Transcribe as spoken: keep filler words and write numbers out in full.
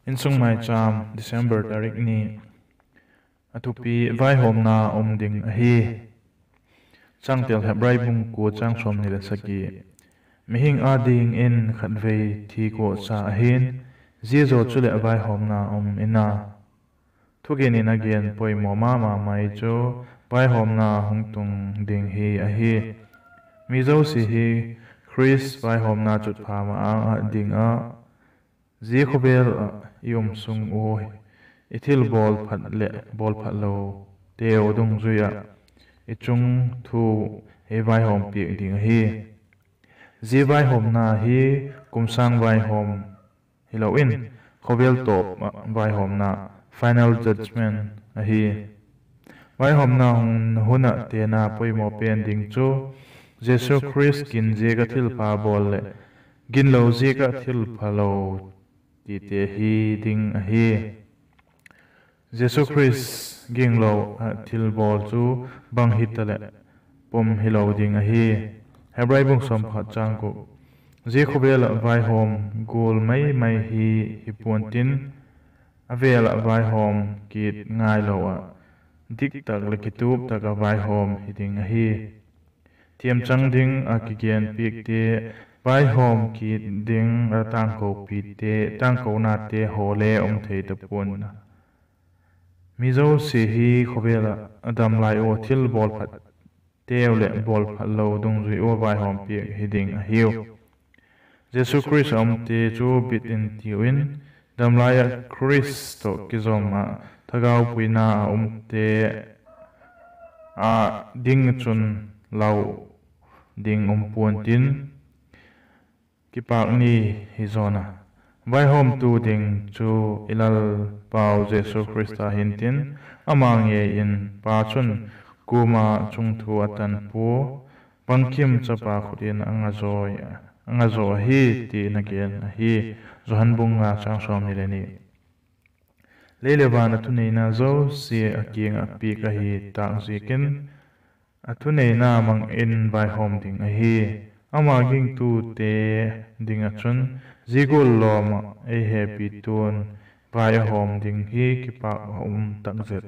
Insung Maicham, December tarik ni. A thupi: Vaihawmna um ding ahi. Changtel: Hebrai bung kua, chang sawmni leh sagi. Mihing â dingin khatvei thi gua cha ahi'n, zia zaw chuleh vaihawmna um in a. Thugen in a gen poimaw ma ma mai chu vaihawmna hung tung ding hi ahi. Mi zosia hi Khrist vaihawmna chutpha ma-âng ah ding ah, zia khawvel ah i um sung ua i thil bawlphat leh bawlphat loteu dungzui ah i chungthu ei vaihawm piak ding ahi. Zia vaihawmna hi kum sâng vaihawm hilo in, khawvel tawp ah vaihawmna, final judgment, ahi. Vaihawmna hun ah tena poimaw pen ding chu Jesu Khrist gin ziak ah thilpha bawl leh ginlo ziak ah thilphalo tite hi ding ahi. Jesu Khrist ginglo ah thilbawl chu bang hitaleh pom hilo ding ahi. Hebrai bung sawm pakhat, chang guk. Zia khawvel ah vaihawm gual mai mai hi hi pua'n tin, a vêl ah vaihawm kit ngailo ah, dik tak leh kitup tak ah vaihawm hi ding ahi. Thiamchang ding ah kigen piakte, vaihawm kit ding ah tangkopite, tangkonate haw le um thei ta pua'n a. Mi zosia hi khawvel ah a dam lai ua thil bawlphatteu leh bawlphatlo dungzui ua vaihawm piak hi ding ahiu. Jesu Khrist a umte chu bit in tiu in, damlai ah Khrist tawh kizom ah thagau puina a umte â ding chun lau ding um pua'n tin, kipâk ni hi zawn a. Vaihawmtu ding chu i Lalpau Jesu Khrista hintin, ama ngei in Pa chun kuama chungthu a tan pua, bangkim chapa khut in a ngazaw ahi ti in a gen ahi. Johan bung nga, chang sawmni leh ni. Lei leh van a thuneina zosia a kiang ah piak ahi tâk ziakin, a thuneina mang in vaihawm ding ahi. Ama gingtute ding ah chun zia gual lawm ah ei hepitu'n vai a hawm ding hi kipâk a um tak zet.